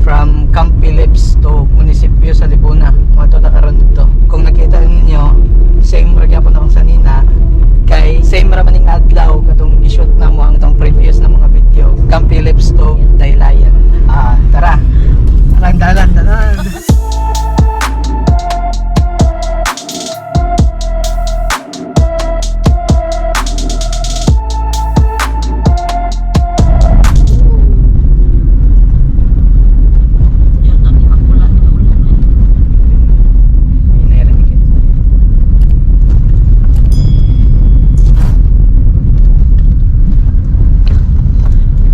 From Camp Phillips to munisipyo sa Libuna. Moadto ta karon dito. Kung nakita ninyo, same ra gyapon akong sanina kay same ra maning adlaw katong gi-shoot na mo ang itong previous na mga video. Camp Phillips to Daylayan. Ah, tara. Arang dalan, dalan. Yung kami makulan, ulan eh. Hinay ra ni kay.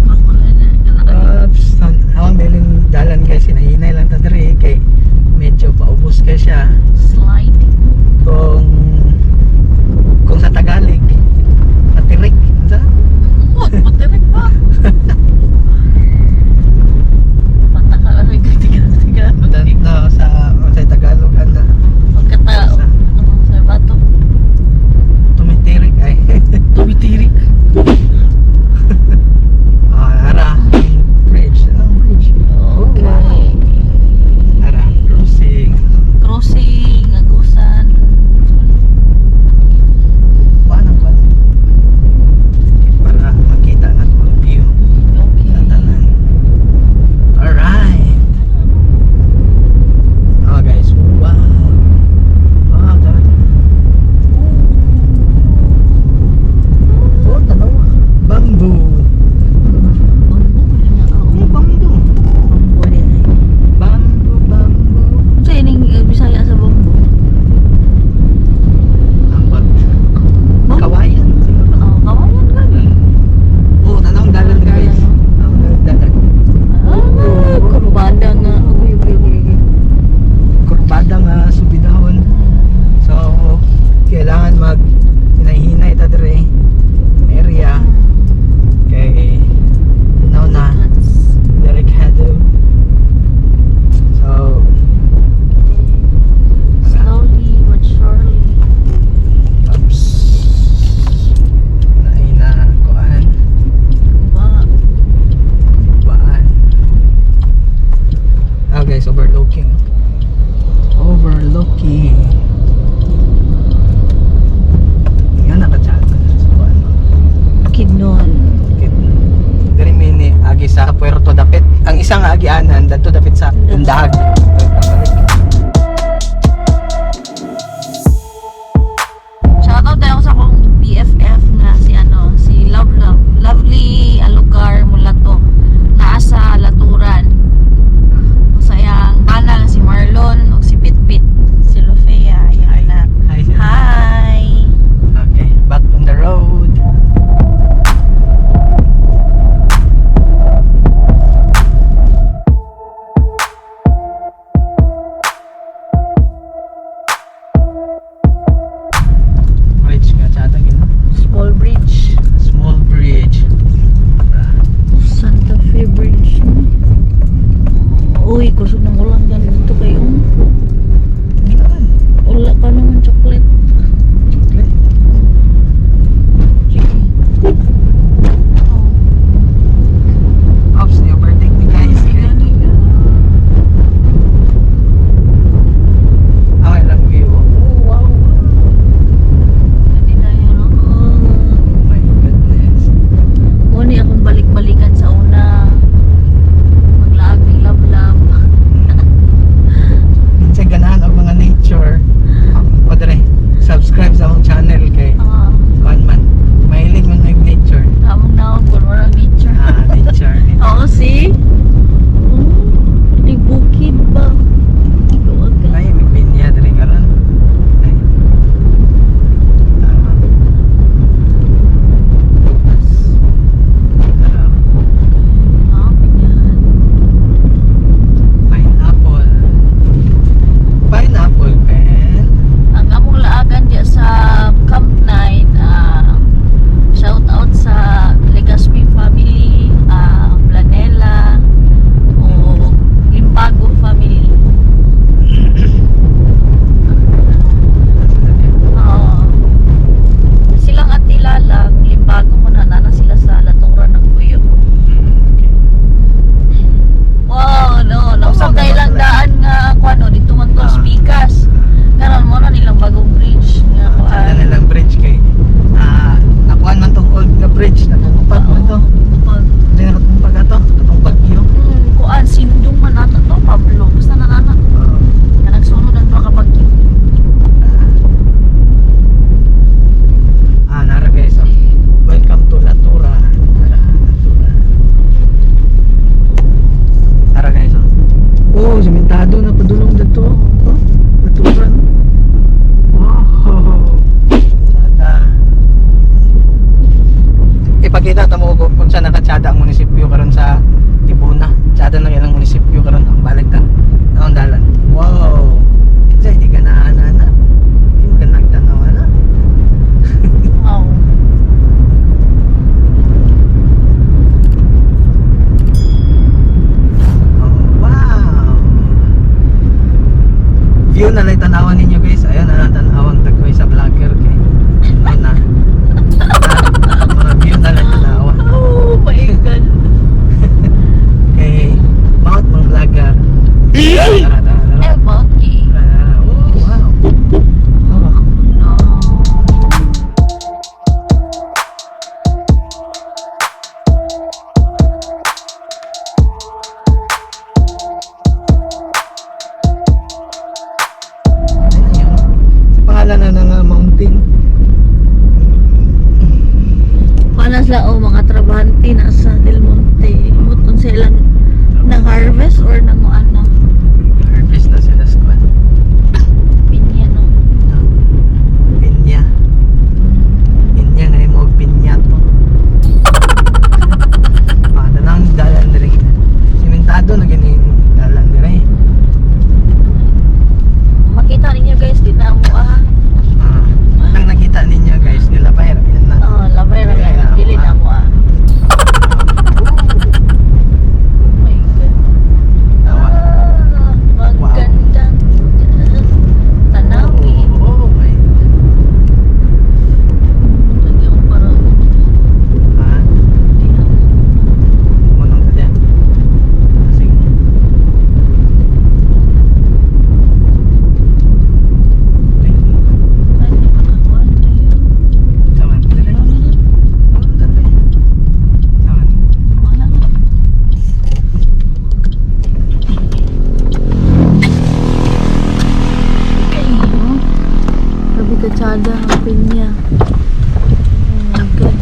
Makulan na. Oops, awang bilin dalan guys, hinahinay lang ta diri kay medyo paubos kay siya. Slide. Kung sa Tagalog, patirik, unsa? Oh, matirik ba? Pataka lang yung tiga-tiga. Don't know sa Tagalog ana. Pagkatao. Sa- Ano, sa bato. Tumitirik ay. Tumitirik. Ah, ara, ang bridge, ang bridge. Okay. Ara, crossing. Crossing, Agusan. Kuan ang kuan. Para makita na ang view Okay. sa tanan. Alright. Oh guys, wow. Wow, tara tara. Oh, tanawa. Bamboo. Bamboo na Oh, oo. Bamboo. Bamboo din. Bamboo, bamboo. Sa ining Bisaya sa bamboo? Ambot. Bamboo? Kawayan siguro. Oh, kawayan gani. Oh, tanawang dalan, guys. Tanawang dalan. Ah, kurbada nga. Uy, uy, uy, uy. Kurbada nga subidahon. So, kailangan mag hinahinay ta dire area kay now na delikado. So, Slowly but surely. Oops. Naina kuan, Ba? Baan. Ah guys, overlooking. Overlooking. Yan nakachat sa kuan. Kidnon. Diri mini agi sa Puerto Dapit. Ang isang agianan dadto dapit sa Indahag. Shoutout tayo sa akong BFF nga si ano, si Love Love. Lovely Alugar Mulato. Naa sa Laturan. Sa iyang bana nga si Marlon ug si Pitpit, si Lofea, iyang Hi. anak. Hi. Hi. Okay, back on the road. Magpakita ta mo kung saan nakatsada ang munisipyo karon sa Libuna. Tsada na ilang munisipyo karon ang balik ta. Naon dalan. Wow. Insa di ka na ana na. Di mo ka nagtanaw ana. Wow. Oh, wow. View na lang tanawan ninyo, guys. Ayun na lang tanawang tagway sa vlogger kay. Ano na. Na, mga view na lang tanawan. Oh my God. Kay mount mga vlogger. Tara, tara, tara. Eh, monkey. Tara, oh, wow. Oh, No. Ayun yun. Sa pangalan na ng mountain. Paano sila o mga trabahante na sa Del Monte. Muton silang nang harvest or nang ano. Harvest na sila squad. Pinya no. Pinya. Pinya nga mo pinya to. Ah, tanang dalan diri. Simentado na gini dalan diri. Makita ninyo guys, di na mo ah. Ah, nang nakita ninyo guys, nila pa yan na. Oh, labay ra Dili na kayo. mo, Dili ah. na mo ah. Oh my God. Tawa. Ah, magandang tanawin. Oh, my. Hindi ako parang Ah, hindi ako. munong ka dyan. Sige. Ay, di makakuan kayo. Saman. Ayaw na lang. Munong ka dyan. Saman. Wala na. Kayo. Grabe ka tsada ang pinya. Oh my God.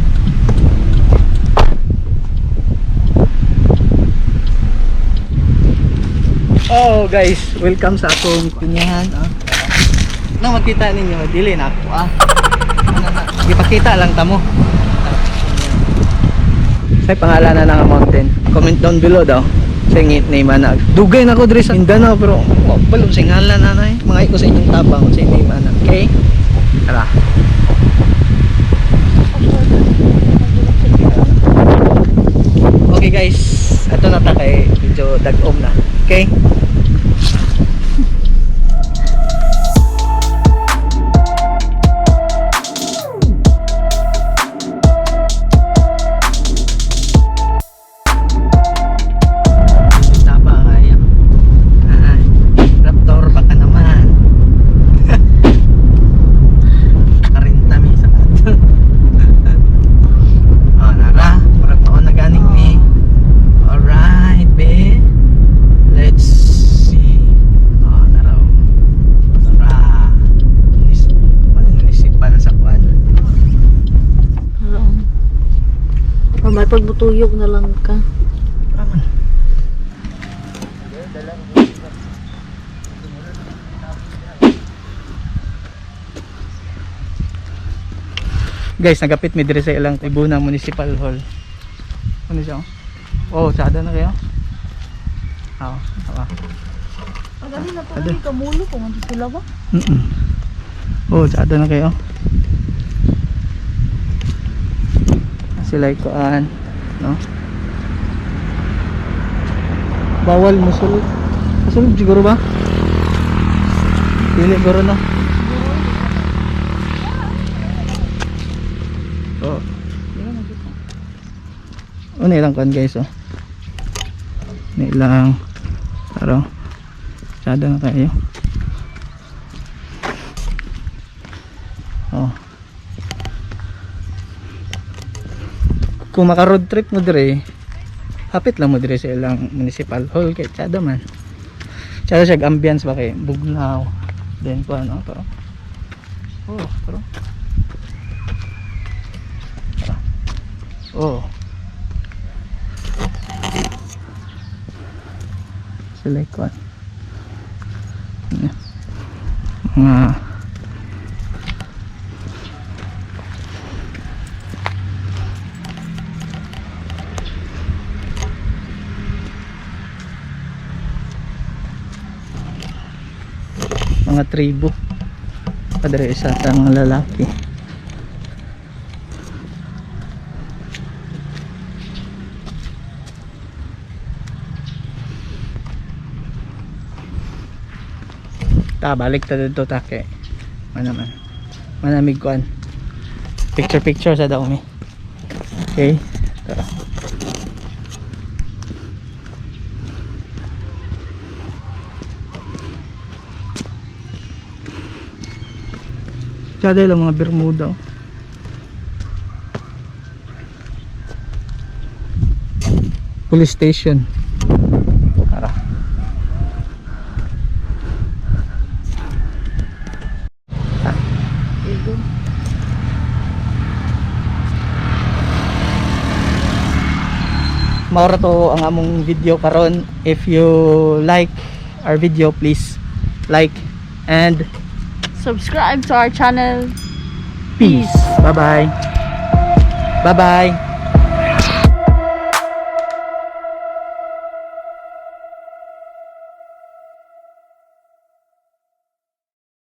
Oh guys, welcome sa akong pinyahan. Ah. Na makita ninyo, dili na ako ah. Ano na, gipakita lang tamo. Sa pangalan na ng mountain. Comment down below daw. Sa name ana. Dugay na ko diri sa Mindanao pero wa pa sa ngalan na eh. Mga ko sa inyong tabang sa name ana. Okay? Tara. Okay guys, ato na ta kay medyo dag-om na. Okay? Taba kaya. Ah, Raptor baka naman. Karinta mi sa ato. Oh, nara, murag mao na ganing ni. Alright, be. Let's see. Oh, nara. Nara. Nis ano municipal sa kuan? Hello. Or may pagbutuyog na lang ka. Aman. Guys, nagapit mi diri sa ilang Tibuna Municipal Hall. Ano siya? Oh, sada na kayo. Oo, tama. Pag na pa rin, kamulo kung ano sila ba? Oh, sada na kayo. Sila ikuan, no? Bawal musulod. Musulod siguro ba? Dili siguro no. Oh. Ano ilang kuan guys oh. Ano ilang pero sada na kayo. Oh. Kung maka road trip mo dire, hapit lang mo dire sa ilang municipal hall kay tsada man. Tsada siya ambience ba kay bugnaw. Then ko ano pero. Oh, pero. Tara. Oh. Sila ko. Mga Mga tribo. Padre isa ta mga lalaki. Ta balik ta didto ta kay manaman. Manamig kuan. Picture picture sa daw mi. Okay. Tara. Tsada lang mga Bermuda, oh. Police station. Tara. Igo. Mao ra to ang among video karon. If you like our video, please like and Subscribe to our channel. Peace. Bye-bye. Bye-bye.